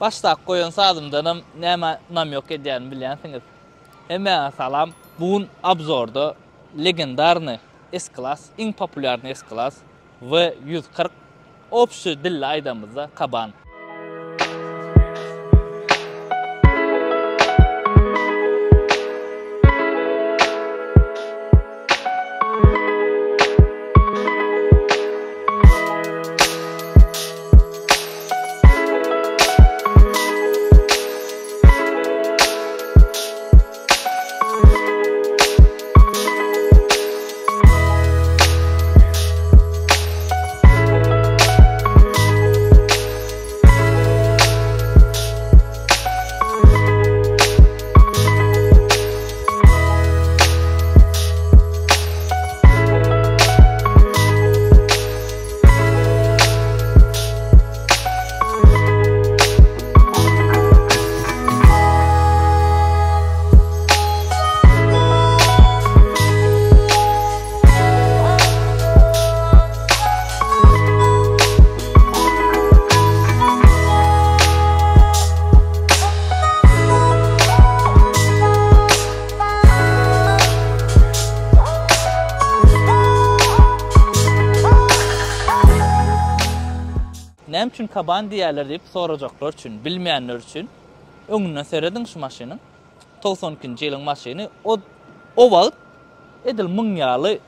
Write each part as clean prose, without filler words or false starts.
Başdaky goýan sazymdanam nämä namýok edýänimi bilýänsiňiz. Hemmäňe salam. Bu gün obzorda legendarnyý S-klass, iň populýarnyý S-klass V 140, obşi dilde aýdamyzda kaban. Näme üçin kaban diýýärler diýip sorajaklar üçin, bilmeýänler üçin öňünden serediň şu maşynyň. 92-nji ýylyň maşyny. O o wagt edil muň ýaly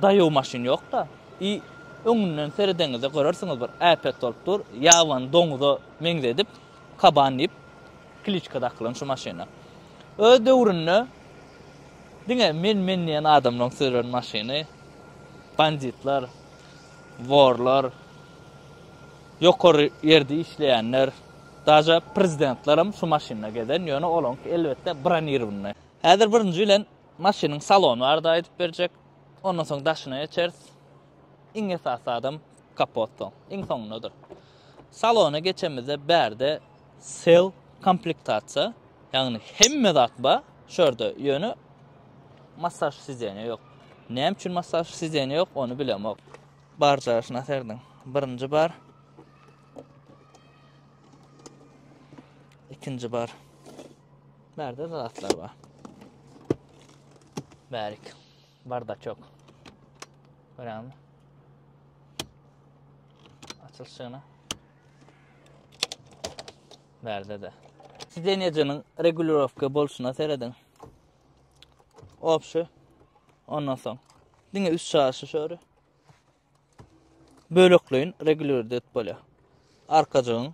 daýaw maşyn ýok-da. I öňünden seredeňizde görersiňiz bir äpet bolup dur. Ýabany doňuza meňzedip kaban diýip kliçka dakylan şu maşyna. Öz döwründe diňe men-men diýen adamlaryň süren maşyny, banditler, worlar, ýokary ýerde işleýänler, daže prezidentlerem şu maşynda gezen, ýöne olaňky elbetde bronirownyý. Häzir birinji bilen maşynyň salony barada aýdyp berjek, ondan soň daşyna geçeris. Iň esasy zadam kapot soň, iň soňundadyr. Salona geçemizde bärde sel komplektasiýa, ýagny hemme zat bar şu ýerde, ýöne massaž sidenýa ýok. Näme üçin massaž sidenýa ýok, ony bilemok. Barjaşyna serediň. Birinji bar. Ikinji bar. Bärde zatlar bar. Bärik. Bardaçok. Görýäňmi? Açylyşyna. Bärde-de. Sidenýajynyň regulirowka bolşuna serediň. Obşy. Ondan soň diňe üst çaşy şöyle. Bölekleýin regulirde edip bolýar. Arkajygyň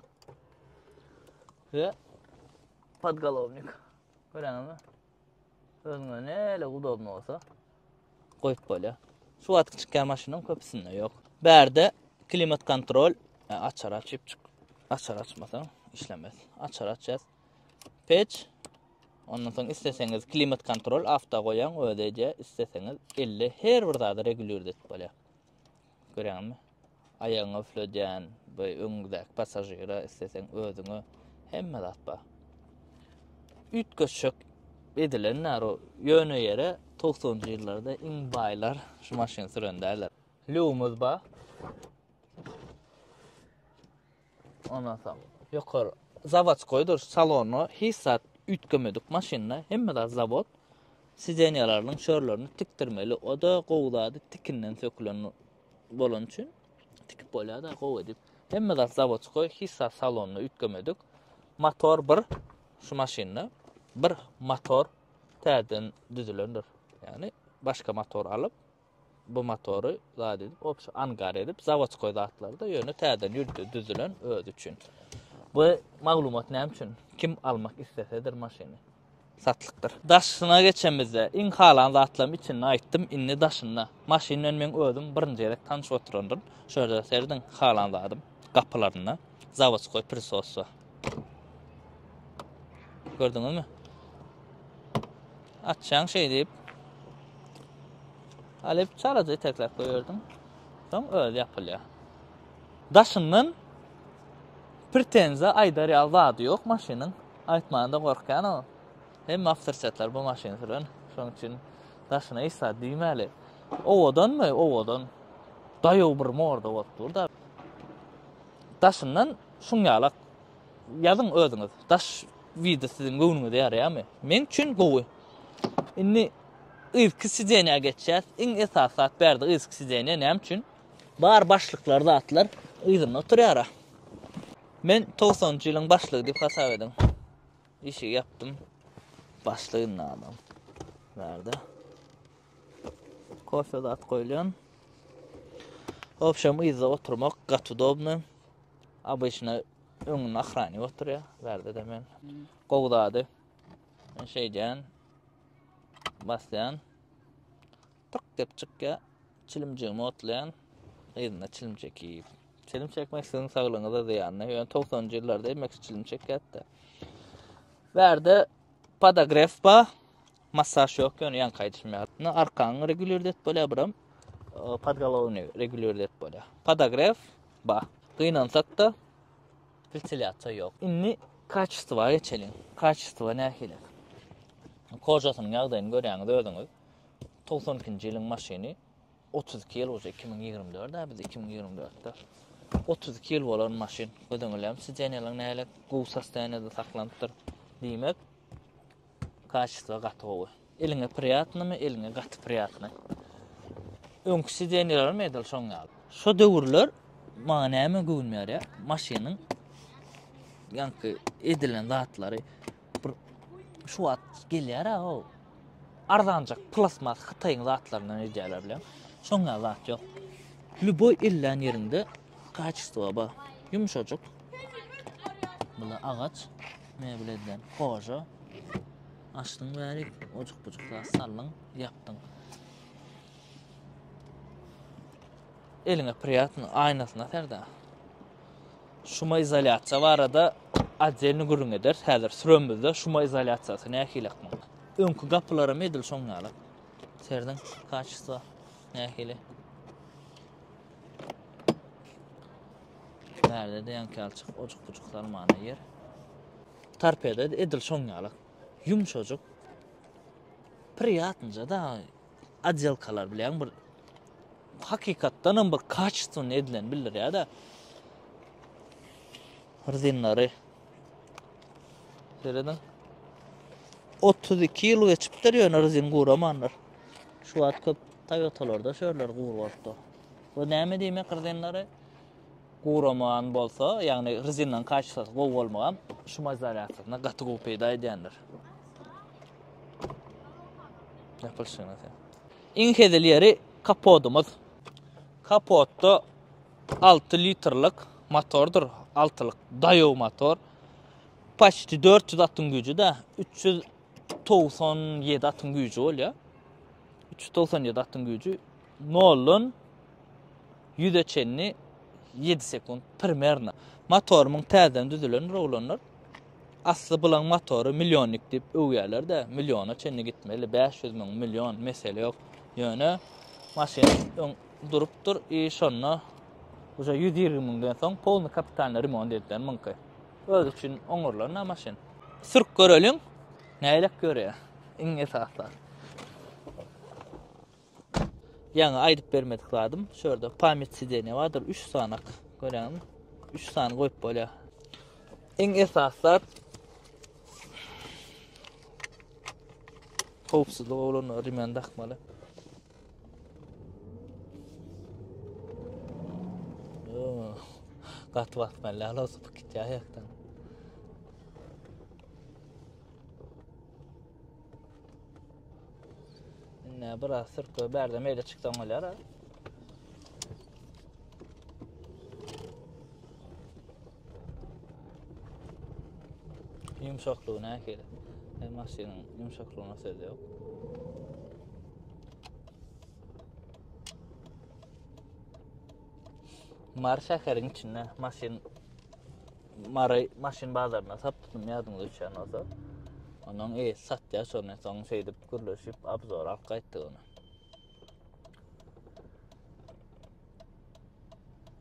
we podgolovnik. Görýäňizmi? Özüňe näle udobno bolsa goýup bolýar. Şu wagtky çykýan maşynyň köpüsinde ýok. Bärde klimat kontrol e, açar açyp çyk. Açar açmasaň işlemez. Açar açýas. Peç Ondan soň isleseňiz klimat kontrol awto goýaň özi edýär. Isleseňiz elle her bir zady regulirde edip bolýar. Görýäňmi? Aýagyňa üfledýän, bu öňüňdäki passažire isleseň özüňe hemme zat bar. Üýtgeşik edilen o ýöne ýere 90-njy ýyllarda iň baýlar şu maşyny süren däldir. Lýugymyz bar. Ondan soň ýokary zawodskoýdyr salony hiç zat üýtgemedik maşynda hemme zat zawod. Sidenýalarynyň şörlerini tikdirmeli. O-da gowy zady tikinden sökülen bolany üçin tikip bolýar-da gowy edip. Hemme zat zawodskoý, hiç zat salonda üýtgemedik. Motor bir şu maşynda bir motor täzeden düzülendir. Ýagny başga motor alyp bu motory zat edip, obşi angar edip, zawodskoý zatlarda ýöne täzeden ýörite düzülen özi üçin. Bu maglumat näme üçin? Kim almak islesedir maşyny. Satlykdyr. Daşyna geçemizde iň halan zatlaryň içinde aýtdym, indi daşynda. Maşyn bilen meň özüm birinji gezek tanyşyp oturandyryn. Şu ýerde serediň halan zadym gapylarynda zawodskoý prisoswa. Gördüňizmi? Açýaň şeý diýip. Alyp çalaja itekläp goýberdiň. Soň özi ýapylýar. Daşyndan pretenziýa aýdar ýaly zady ýok maşynyň. Aýtmana-da gorkýan o. Hemme awtoritetler bu maşyny süren. Şonuň üçin daşyna hiç zat diýmäli. Owadanmy? Owadan. Daýaw bir morda bolup dur-da. Daşyndan. Şuň ýalak ýazyň özüňiz. Daş widi siziň göwnüňize ýaraýarmy? Meň üçin gowy. Indi yzky sidenýä geçýäs. Iň esasy zat bärde yzky sidenýe näme üçin? Bar başlyklar zatlar yzynda oturýara. Men togsanynjy ýylyň başlygy diýip hasap ediň. Işigi ýapdym. Başlyk indi adam. Bärde. Kofe zat goýulýan. Obşem yzda oturmak gaty udobny. Obyçny öňünde ohranik oturýar. Bärde-de men. Gowy zady. Men şeýdýän. Basýan. Tyk diýip çykýar. Çilimjigimi otlaýan. Yzynda çilim çekip. Çilim çekmek siziň saglygyňyza zyýanly. Ýöne 90-njy ýyllarda hemmesi çilim çekýärdi. Bärde podogref bar. Massaž ýok ýöne ýaňky aýdyşym ýaly. Ine arkaňy regulirde edip bolýar biram. Podgolowny regulirde edip bolýar. Podogref bar. Gynansak-da wentilýasiýa ýok. Indi kaçestwa geçeliň. Kaçestwa nähili? Kožasynyň ýagdaýyny görýäňiz özüňiz. 92-nji ýylyň maşyny 32 ýyl uje 2024 a biz 2024-de 32 ýyl bolan maşyn. Göz öňüne sidenýalaryň nähili gowy sostoýaniýada saklanypdyr. Diýmek, kaçestwa gaty gowy. Eliňe priýatnymy? Eliňe gaty priýatny. Öňki sidenýalaram edil şoň ýaly. Şo döwürler maňa näme göwün berýär? Maşynyň ýaňky edilen zatlary bir şu wagt gelýär-ä o arzanjak plastmas Hytaýyň zatlaryndan edýärler bilen. Şoň ýaly zat ýok. Lýuboý ellän ýeriňde kaçestwo bar. Ýumşajyk. Bula agaç mebel edilen koža. Açdyň bärik, ojuk-bujuk zat saldyň, ýapdyň. Eliňe priýatny, aýnasyna serdä. Şumoizolýasiýa barada otdelny gürrüň ederis. Häzir süremizde şumoizolýasiýasy nähili muň. Öňki gapylaram edil şoň ýaly. Serediň, kaçestwo nähili. Bärde-de ýaňky ýaly çykyp ojuk-bujuk salmana ýer. Torpeda edil şoň ýaly. Ýumşajyk. Priýatnyja da otdelkalar bilýäň bir hakykatdanam bir kaçestwony edilen bildirýär-de. Rzinlary. Serediň. 32 ýyl geçipdir ýöne rzin guramandyr. Şu wagt köp Toyotalarda şörler gury bolupdyr. Bu näme diýmek rzinlary? Guraman bolsa, ýagny rzinleň kaçestwasy gowy bolmagam şumoizolýasiýasyna gaty gowy peýda edýändir. Ýapylyşyna sen. Iň hezil ýeri kapodymyz. Kapotda 6 litrlik motordyr. 6-lyk daýaw motor. Почти 400 atyň güýji da, 397 atyň güýji bolýar. 397 atyň güýji noldan 100-e çenli 7 sekund primerno. Motorymyň täzeden düzülendir oglanlar. Asly bulaň motory millionnik diýip öwýärler-de, milliona çenli gitmeli, 500 müň, million, mesele ýok. Ýöne maşyn öň durupdyr i şonda uje 120 müňden soň polny kapitalny remont edilen muňky. Özi üçin oňarylan-da maşyn. Sürüp göreliň, nähilek görýär. Iň esasy zat. Ýaňy aýdyp bermedik zadym, şu ýerde pamýat sidenýa bardyr, 3 sanak. Görýäňizmi? 3 sany goýup bolýar. Iň esasy zat howpsuzlyk oglanlar remen dakmaly. Gaty basmaly, ýa sypyp gitýär ýakdan. Indi biraz sürtge bärde meýle çyksaň bolýar. Ýumşaklygy nähili? E, maşynyň ýumşaklygyna söz ýok. Mary şäheriň içinde maşyn Mary maşyn bazarynda satdym ýadyňyza düşýän bolsa. Ondan eýesi satýar şony soň şeýdip gürleşip obzor alyp gaýtdyk ony.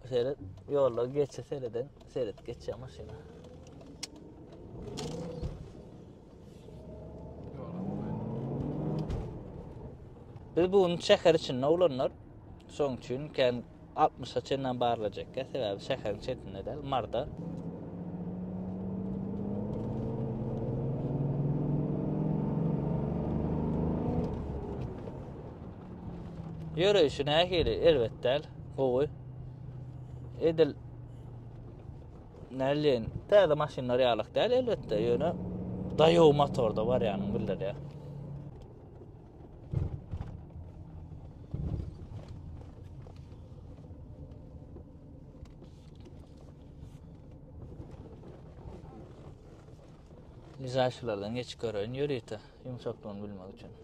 Seret, ýolda geçe sereden, seret geçýär maşyna. Biz bu gün şäher içinde oglanlar. Şoň üçin kän 60-a çenli barlajak. Sebäbi şäheriň çetinde däl, Marda. Ýöreýşi nähili? Erbet däl. Gowy. Edil näleýin, täze maşynlar ýalyk däl elbetde, ýöne daýaw motorda barýanyň bildirýär. Ližaýşylardan geçip göreýin ýörite ýumşaklygyny bilmek üçin.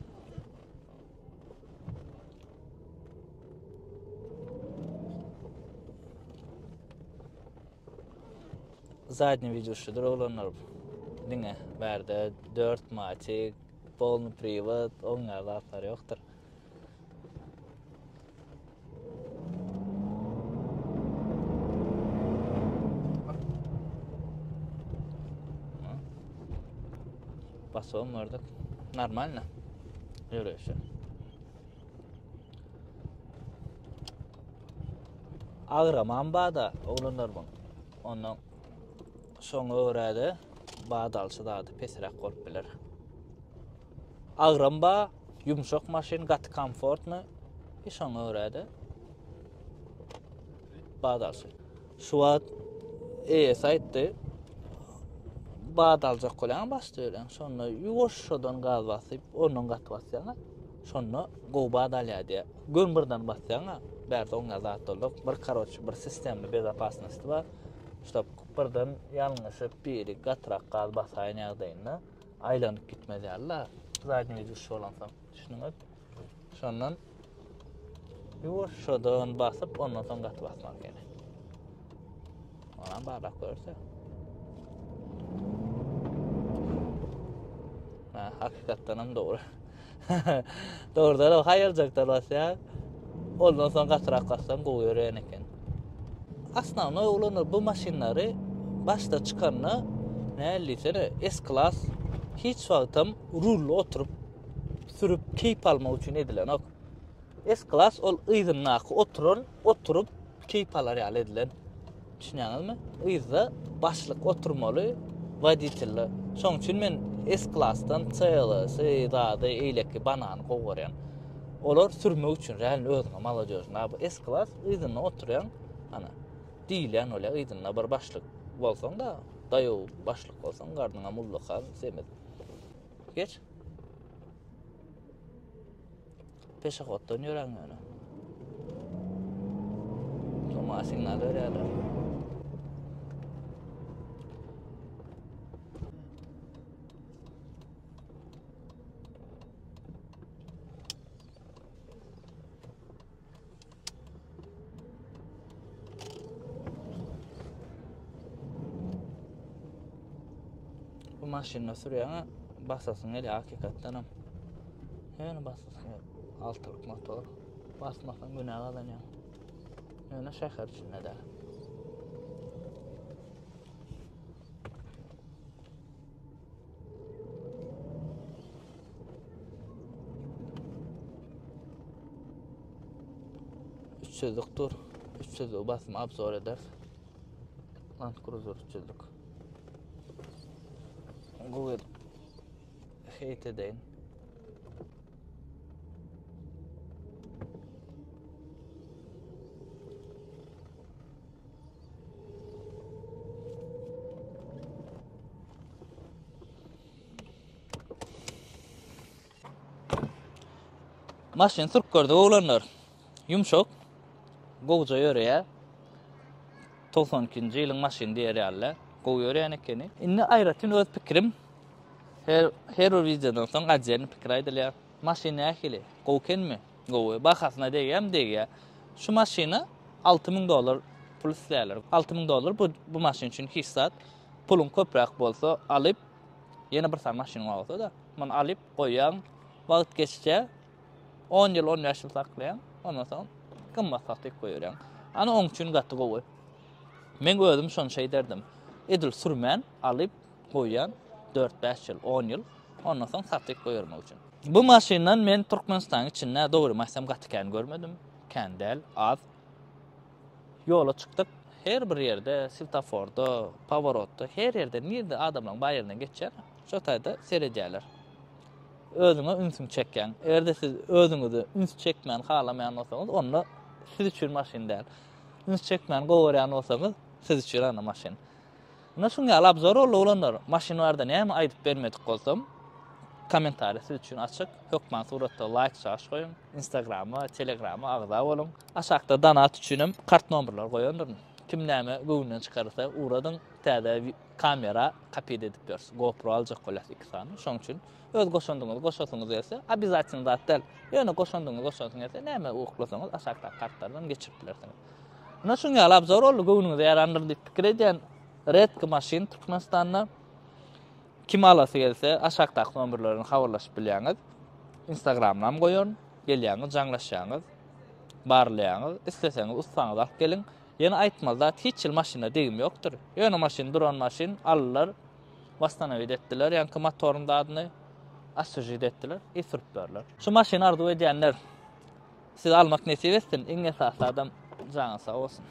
Zadnji widuşydyr oglanlar. Diňe bärde 4 matik, polny priwod, oň ýaly zatlar ýokdur. Basybam gördük. Normalno. Ýöreýşi. Agramam bada oglanlar bu. Ondan şoňa görä-de bad alşy zady pesräk bolup biler. Agram ba, ýumşak maşyn, gaty komfortny. I şoňa görä-de bad alşy. Şu wagt eýesi aýtdy, bad aljak bolýaň başda öýlen. Şonda ýuwaşjadan gaz basyp, ondan gaty basýaň. Şonda gowy bad alýar diýýär. Gön birden basýaň, bärde oňa zat boldy. Bir karoç, bir sistemli bezopasnosti bar. Ştob birden ýalňyşyp biri gatyrak gaz basaýan ýagdaýynda aýlanyp gitmez ýaly-da. Zadnýi widuş bolansoň, düşündiňiz? Şondan ýuwaşjadan basyp, ondan soň gaty basmaly ekeni. Onam barlap görse. Ha, hakykatdan hem dogry. Dogrudan hem haýaljakdan basýar. Ondan soň gatyrak bassaň gowy ýöreýän eken. Osnovnoý oglanlar bu maşynlary başda çykanda näl diýsene S-klass hiç wagtam rulda oturyp sürüp keýp almak üçin edilenok. S-klass ol yzyndaky oturan oturyp keýp alar ýaly edilen. Düşünýäňizmi? Yzda başlyk oturmaly woditelde. Şoň üçin men S-klassdan CLS-i zady eýleki banany gowy görýän. Olar sürmek üçin realno özüňe molodežny. A bu S-klass yzynda oturýaň, ana diýilýän bolýar yzynda bir başlyk bolsaň-da, daýaw başlyk bolsaň, garnyňam ullakan, semiz. Geç. Peşehoddan ýöräň ýöne. Soňa signal berýärler. Bu maşynda sürýäňä basasyň gelýär hakykatdanam. Ýöne basasyň gelýär. Altylyk motor. Basmasaň günä gazanýaň. Ýöne şäher içinde däl. Üç ýüzlük dur. Üç ýüzlügi basym obzor ederis. Land Cruiser üç ýüzlük. Gowy heýt edeýin. Maşyn sürüp gördük oglanlar. Ýumşak. Gowja ýöreýär. 92-nji ýylyň maşyny diýer ýaly. Gowy ýöreýän ekeni. Indi aýratyn öz pikirim. Her her bir wideodan soň отдельный pikir aýdylýar. Maşyn nähili? Gowy ekenmi? Gowy. Bahasyna degýärmi? Degýär. Şu maşyna 6000 dollar pul isleýärler. 6000 dollar bu bu maşyn üçin hiç zat. Puluň köpräk bolsa alyp ýene bir sany maşynyň bolsa-da, muny alyp goýýaň, wagt geçse 10 ýyl, 15 ýyl saklaýaň, ondan soň gymmat satyp goýberýäň. Ana oň üçin gaty gowy. Men özüm şony şeý derdim. Edil sürmän alyp goýýan 4-5 ýyl, 10 ýyl, ondan soň satyp goýbermek üçin. Bu maşyndan men Türkmenistanyň içinde dogrymy aýtsam gaty kän görmedim. Kän däl, az. Ýola çykdyk. Her bir ýerde, swetoforda, poworotda, her ýerde, nirde adamlaryň bar ýerinden geçýär, şo taýda seredýärler. Özüňe ünsüňi çekýäň. Eger-de siz özüňize üns çekmäni halamaýan bolsaňyz, onda siz üçin maşyn däl. Üns çekmäni gowy görýän bolsaňyz, siz üçin ana maşyn. Ine şuň ýaly obzor boldy oglanlar. Maşyn barada näme aýdyp bermedik bolsam, kommentariýa siz üçin açyk. Hökman suratda laýk çaş goýuň. Instagrama, Telegrama agza boluň. Aşakda donat üçinem kart nomerleri goýandyryn. Kim näme göwnünden çykarsa ugradyň. Täze kamera kapit edip ýörüs. GoPro aljak bolýas iki sany. Şoň üçin öz goşandyňyzy goşasyňyz gelse, obязательny zat däl. Ýöne goşandyňyzy goşasyňyz gelse, näme uklasaňyz aşakdaky kartlardan geçirip bilersiňiz. Ine şuň ýaly obzor boldy. Göwnüňize ýarandyr diýip pikir edýän. Redki maşyn Türkmenistanda. Kim alasy gelse aşakdaky nomerlerden habarlaşyp bilýäňiz. Instagramynam goýaryn. Gelýäňiz, jaňlaşýaňyz, barlaýaňyz. Isleseňiz ussaňyzy alyp geliň. Ýene aýtmaly zat hiç hili maşyna degim ýokdur. Ýöne maşyn duran maşyn aldylar, wastanowit etdiler, ýaňky motoryň zadyny oswežit etdiler i sürüp berler. Şu maşyny arzuw edýänler size almak nesip etsin, iň esasy adam janyň sag bolsun.